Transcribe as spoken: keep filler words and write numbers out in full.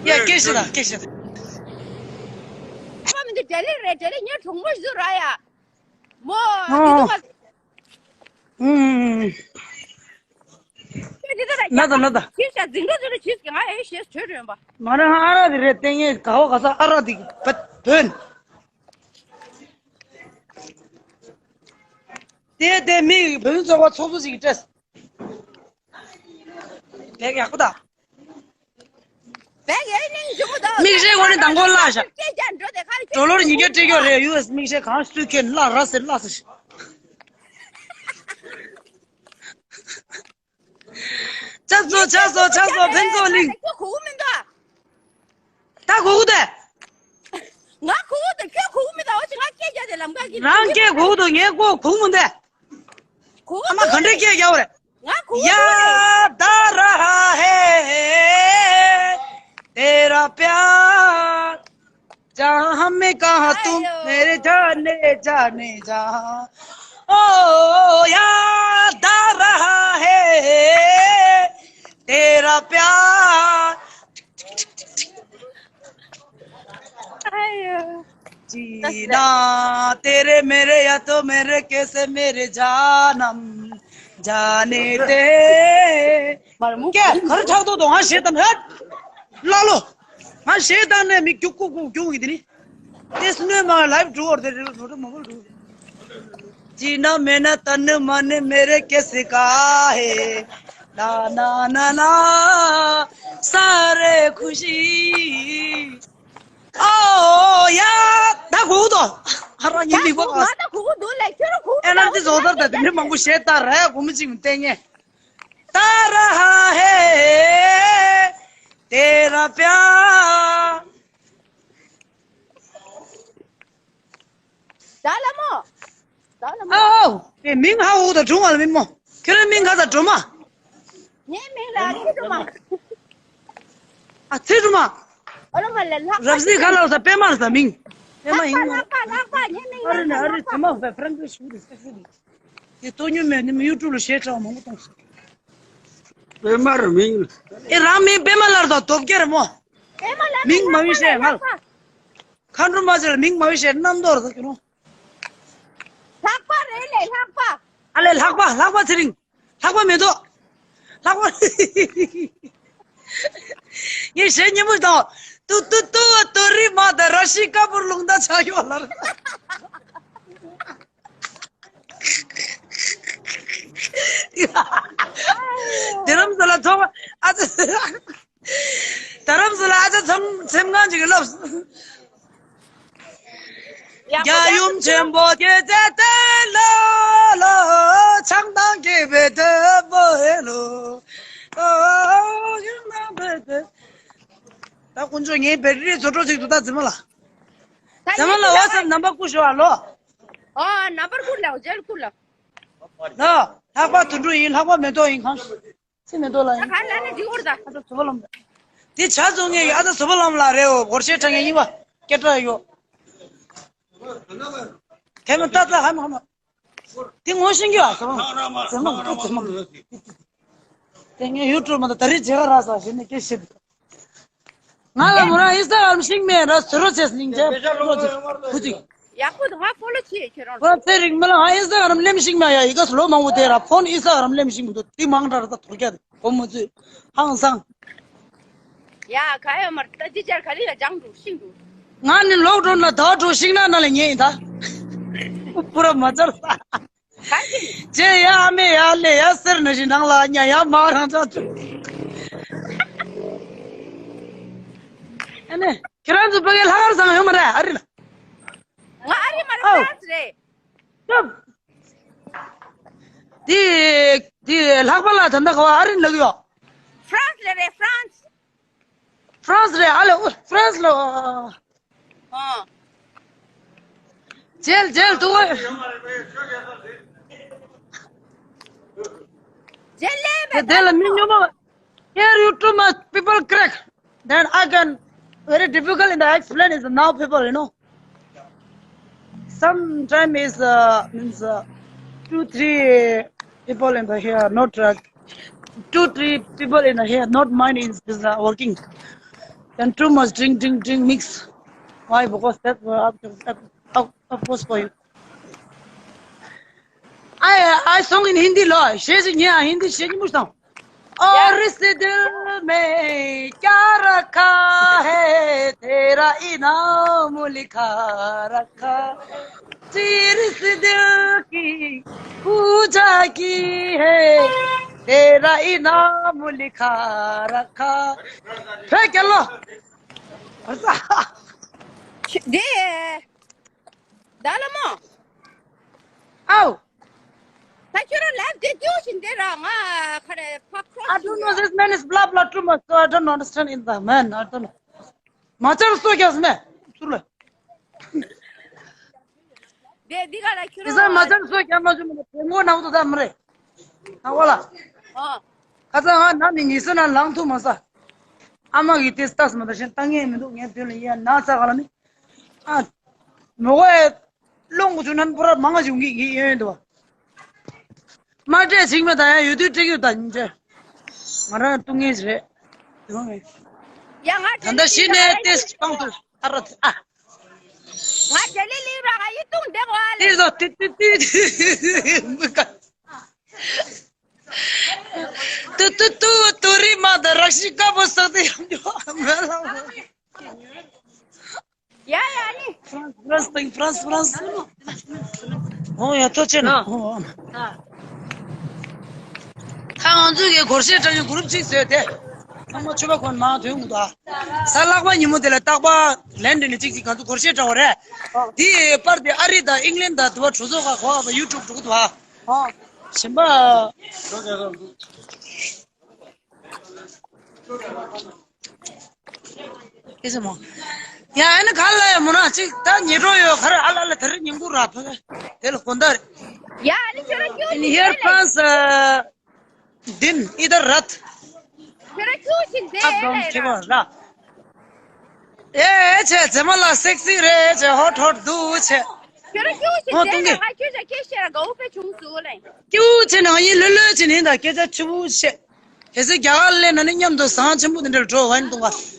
ཡ། སྐད་ཤེས་དང་། སྐད་ཤེས་དང་། ཁ་མི་འདུག་འབྲེལ་ལེ་རེད། འབྲེལ་ལེ་ཉེ་གྲོགས་མོ་ཞིག་ར་ཡ། མོ་ཨོ། ཉེ་དུ་མ། ཨུམ། ཁྱོད་འདི་ལྟར་ན་ད་ན་ད། ཁྱེད་ཤ་འཛིང་འགྲོ་འཛིང་འགྲོ་བྱེད་ཀྱི། ང་ཨེ་ཤེས་བྲོས་བྲོས་པ། མ་རེད། ང་ཨ་རག་དེ་རེད། ལྟས་ངན་ག་བ་ག་ས་ཨ་རག་དེ་བ་བོན། དེ་དེ་མི་བོན་ཚོགས་པ་ཚོགས་གཙོ་ཞིག་སྤྲད། དེ་ཡག་པོ་ད། བེག་ཡའི་ནིང་ཇུ་མོ་དང་། མིག་ཤེལ་ངོ་ནས་མདང་དགོང་བརླག་ཤག་སྐད་རྒྱག་འགྲོ་དེ་ཁ་ལ་ཌོ་ལར་ཉིས་བརྒྱ་སྤྲད་ཀྱི་ཡོད་རེད། ཡུ་ཨེསི་མིག་ཤེལ་གང་སུས་ཁྱེར་བརླག་ར་ཟེར་བརླག་ཟེར། ཆགས་སོང་། ཆགས་སོང་། ཆགས་སོང་། ཕུན་ཚོགས་གླིང་། ཁྱོད་གོ་གི་མི་འདུག་ད་གོ་གི་འདུག་ང་གོ་གི་འདུག་ཁྱོད་གོ་གི་མི་འདུག་འོ་ཅི་ང་སྐད་རྒྱག་དེ་ལམ་ཁ་གི། རང་སྐད་གོ་གི་འདུག་ངས་ཀོ་གོ་གི་མི་འདུག་གོ་གི་ཨ་མ་འདུག་ག་འདྲའི་སྐད་རྒྱག་པ་རེད། ང་གོ་གི་འདུག་ཡ་ད་ར་ཧ་ཧེ་དེ་ར་པྱ། जहाँ हमें कहाँ तुम मेरे जाने जाने जहाँ ओ याद आ रहा है तेरा प्यार। आयो। जीना तेरे मेरे या तो मेरे कैसे मेरे जानम जाने ते। क्या घर छाप दो तो हाँ शेतन हट लालो। ང་ཞེ་སྡང་ནས་མི་རྒྱུག་ཀུ་ཀུ་རྒྱུག་གི་དེ་ནི། དེ་སྣོད་མ་ལའིབ་འགྲོ་བར་དེ་རེད། འགྲོ་འགྲོ་མ་འགྲོ་འགྲོ། जीना मेरा तन मन मेरे किस का है ना ना ना ना सारे खुशी ओ या ད་གོ་གི་འདུག་ཨ་རང་ཉིད་མི་གོ་ང་ད་གོ་གི་འདུག་ལས་ཁྱོད་རང་གོ་གི་ཨེ་ནར་ཇི་བཟོ་ལྟར་ད་དེ་འདྲ་མང་པོ་ཞེ་ད་ར་གོ་མི་གཅིག་མི་བསྟན་ངེས། ད་ར་ཧ་ཧེ་དེ་ར་པྱ། ད་ལ་མོ། ད་ལ་མོ། ཨའོ། དེ་མིང་ཧ་འུ་ད་དྲུང་བ་ལ་མིན་མོ། ཁྱོད་རང་མིང་ག་ད་སྒྲོལ་མ། ངའི་མིང་ལ་ཚེ་སྒྲོལ་མ། ཨ་ཚེ་སྒྲོལ་མ། ཨོ་ལོ་མ་ལ་ལྷག་རབ་སྲིད་ག་ལ་ས་པད་མ་ལ་ས་མིང་། པད་མ་ཡིན་མོ། ལྷག་པ་ལྷག་པ་ལྷག་པ་ངའི་མིང་ལ་ཨ་རི་ནས་ཨ་རི་ཚེ་མ་ཧྥ་ཧྥ་རན་ཀི་ཤུ་རི་ས་ཤུ་རི། དེ་ཏོ་ཉུ་མེ་ནི་མི་ཡུ་ཊུབ་ལ་ཞེ་དྲག་མང་པོ་གཏོང་སོང་། པད་མ་ར་མིང་། ཨེ་རང་མིང་པད་མ་ལར་དང་དོབ་རྒྱ་རེད་མོ། པད་མ་ལར་མིང་མ་ཡུ་ཤེ་ང་། མཁའ་འགྲོ་མ་ཟེར་མིང་མ་ཡུ་ཤེ་རྣམ་རྟོག་རེད་ཟེར་གྱི་རུང་། ལྷག་པ་རེད་ལས་ལྷག་པ། ཨ་ལས་ལྷག་པ་ལྷག་པ་ཚེ་རིང་། ལྷག་པ་མེ་ཏོག་ལྷག་པ། ངས་གཞས་སྙན་མོ་དང་། ཏུ་ཏུ་ཏུ་བ་ཏུ་རི་མ་ད་ར་ཤི་ཀ་པུར་ལུང་ད་ཆ་ཡོ་ལར། རྡ་རམ་ས་ལ་ཚོགས་པ་ཨ་ཙི། རྡ་རམ་ས་ལ་ཨ་ཙི་ཚང་སེམས་ཁང་ཅིག་གི་སློབ། རྒྱལ་ཡུམ་ཆེན་པོ་སྐྱེད་ཚལ་དེ་ལ་ལ་ཆང་དང་སྐྱེད་པའི་དེ་པོ་ཨེ་ལོ། ཆང་དང་སྐྱེད་པའི་དེ། ད་དཀོན་མཆོག་ངའི་བེ་ཊི་རི་རྫོགས་འགྲོ་ཅིག་འདུག་ད་ཛི་མ་ལ། ཛི་མ་ལ་ཝ་ཊི་སེབ་ནམ་བར་བསྐུར་ཤོག་ཨ་ལོ། ཨ་ནམ་བར་བསྐུར་ལ་འོ་ཇེལ་བསྐུར་ལ། ལ། ལྷག་པ་དོན་གྲུབ་ཡིན། ལྷག་པ་མེ་ཏོག་ཡིན། གང་། ཚེ་མེ་ཏོག་ལ་ཡིན། ད་ག་ལ་ན་འདི་འོར་ད། ཨ་ད་ཟོ་བ་ལམ། དེ་བྱ་བཟོ་ངེས་ཡོད། ཨ་ད་ཟོ་བ་ལམ་ལ་རེད། འོ་སྒོར་ཆེ་དྲང་ངེས་ཡིན་པ་སྐད་གྲགས་ཡོད། དེ་མ་ཏག་ཏག་ཧ་མ་ཧ་མ། དེ་ངོ་ཤེས་ཀྱི་ཨ་ཟོ་བ་ལམ། ཟེ་མ་ཏོ་ཟེ་མ། དེ་ངས་ཡུ་ཊུབ་མ་ད་ད་རེས་མཇལ་ཁ་རག་ས་ཞེས་ནས་སྐད་བཤད། ང་ལ་མོ་རང་ཨིན་སྟ་གྷ་རམ་ཤིང་མེད་ར་ཟེར་རོ་ཆེས་སྙིང་རྗེ་ལོ་ཅིག་བུ་ཅིག་ཡག་པོ་འདུག་ང་ཕོ་ལོ་ཆེ་ཁྱེད་རང་བ་ཚེ་རིང་མི་ལ་ང་ཨིན་སྟ་གྷ་རམ་ལེམ་ཤིང་མ་ཡ་ཡི་ག་ལོ་མང་པོ་དེ་ར་ཕོན་ཨིན་སྟ་གྷ་རམ་ལེམ་ཤིང་མི་འདུག་དེ་མང་དྲགས་ར་ད་དོར་རྒྱ་དེ་གོ་མོ་ཚོས་ཧང་སང་། ཡ་ག་ཡོད་མར་ད་ཅི་ཅར་ག་ལི་ལ་ལྗང་འདུག་ཤིང་འདུག་ང་ནི་ལོག་འགྲོ་ན་ད་འགྲོ་ཤིང་ན་ན་ལ་ཉེ་ཡིན་ད། པུ་ར་མ་ཚར་ས། ཅེ་ཡ་མེ་ཡ་ལེ་ཡ་ཟེར་ན་ཞིག་ནང་ལ་ཉ་ཡ་མ་རང་ཚ་ཚུ། ཨ་ནེ་ཁྱེད་རང་ཚོ་ཕ་གི་ལྷག་དཀར་ཚང་ཡོད་མ་རེད། ཨ་རི་ལ། ང་ཨ་རི་མ་རེད། ཨོ། ཧྥ་རན་སི་རེད། ཡབ། དེ་དེ་ལྷག་པ་ལ་ད་ལྟ་ག་བ་ཨ་རི་ལ་གི་ཡོད། ཧྥ་རན་སི་རེད་རེད་ཧྥ་རན་སི། ཧྥ་རན་སི་རེད། ཨ་ལེ་ཧྥ་རན་སི་ལ། ཨ། ཇེལ་ཇེལ་དུ་བ། ཇེལ་ལེ་བེ། དེ་ལ་མི་ཉོ་མ། Here you too much people crack. Then I can very difficult in the explain is now people, you know. Sometimes is uh, means uh, two three people in the here, not uh, two three people in the here, not mine is, is uh, working. And too much drink, drink, drink mix. Why? Because that uh, of, of, of, of course for you. I I song in Hindi lo. Shezi nya Hindi shezi mushtam. और इस दिल में क्या रखा है, तेरा इनाम लिखा रखा। चीर इस दिल की पूजा की है, तेरा इनाम लिखा रखा। फेंक के लो। ད་ལ་མོ། ཨའོ། ད་ཁྱོད་རང་ལབ་དེ་ཏིའུ་ཞིག་འདི་ར་ང་ཁ་རེ་ཕ་ཁྲོ། I don't know, this man is blah blah too much, so I don't understand in the man. I don't know. མ་ཚར་སོ་རྒྱག་སྨད་ཚུར་ལ། དེ་འདི་ག་ལ་ཁྱོད་དེ་སང་མ་རང་ཚར་སོ་རྒྱག་མ་བྱུང་མ་དེ་ངོ་ནང་དུ་ད་མ་རེད། ཨ་ཝ་ལ། ཨ། ཁ་ཚ་ང་ན་ནི་ཉི་ས་ན་ལང་ཐུ་མ་ས། ཨ་མ་གི་ཏེ་སྟག་མ་ད་ཤན་ཏང་ངེ་མི་འདུག་ངའི་དོན་ལ་ཡིན་ན་ས་ག་ལ་ནི། ཨ། མོ་གོ་ལོང་གོ་ཆུ་ནན་པུ་ར་མང་ང་བྱུང་གི་གི་ཡོན་དུ་བ། མ་སྤྲད་ཅིག་མེད་ད་ཡང་ཡོད་དུས་སྤྲད་ཡོད་ད་ཉིན་ཅེ། ང་རང་ཏུ་ངེས་རེད། ཡོང་ངེས། ཡ་ང་ད་ལྟ་ཤི་ནས་ཏེ་སྤང་དུ་ཨ་ར་ཨ། ང་དེ་ལི་ལི་ར་ང་ཡི་ཏུང་དེ་ག་ལ། ཏི་ཏོ་ཏི་ཏི་ཏི་ཏི་ཏི། ཏུ་ཏུ་ཏུ་ཏུ་རི་མ་ད་ར་ཤི་ཀ་པོ་ས་ཏི་ཡང་འཇོ་མེ་ལ། ཡ་ཡ་ནི། ཧྥ་རན་སི་ཧྥ་རན་སི་ཧྥ་རན་སི་ཧྥ་རན་སི། ཨོ་ཡ་ཐོ་ཅེ་ན། ཨོ་ཨོ། ད་ང་ཚོ་གི་སྒོར་གཞས་འཁྲབ་ཡོང་གུ་རུབ་གཅིག་བཟོས་ཏེ། ཚང་མ་ཆོས་པ་ཁོན་མང་ཐོན་གུ་དོ། གཟའ་ལྷག་པ་ཉིན་མོ་དེ་ལ་རྟག་པར་ལན་འདྲེ་ནས་གཅིག་གཅིག་ང་ཚོ་སྒོར་གཞས་འཁྲབ་པ་རེད། དེའི་པར་དེ་ཨ་རི་དང་ཨིང་ལན་དང་དུ་བ་གྲོས་ཚོགས་ཁག་གོ་བ་ཡུ་ཊུབ་འགྲོ་གི་འདུག་ཨ། ཨ། གཞན་པ། སྐད་ཆ་མོ། ཡ་ཨ་ནི་ག་ལ་ཡ་མོ་ན་ཅིག་ད་ཉེ་འགྲོ་ཡོད་ཁ་ར་ཨ་ལ་ལ་དེ་རིང་ཉིན་གུང་ར་ཕ་ག་དེ་ལ་དགོན་ཟླ་རེད། ཡ་ཨ་ནི་ཁྱོད་རང་ཁྱོད་ཨ་ནི་ཧེར་ཕ་རན་སི་དིན་ཨི་དར་རད། ཁྱོད་རང་ཁྱོད་ཞིག་དེ་ཨ་བོམ་ཁེ་བ་ར། ཨེ་ཆེ་ཛེ་མ་ལ་སེག་སི་རེད་ཆེ་ཧོ་ཊི་ཧོ་ཊི་འདུག་ཆེ། ཁྱོད་རང་ཁྱོད་ཞིག་ཨོ་དེ་ཏུང་གི་ང་ཁྱོད་ཞག་ཁྱེད་ཤེས་ར་གའུ་ཕེ་ཆུང་སུ་ལེ། ཀྱུ་ཆེ་ནང་ཡིན་ལོ་ལོ་ཆེ་ནི་ད་སྐད་ཆ་ཆུ་བོ་ཆེ། གལ་སྲིད་རྒྱ་གར་ལས་ན་ནི་མཉམ་དུ་ཟང་ཆེན་པོ་དེ་འདྲ་འགྲོ་བ་ཡིན་ཏུང་ག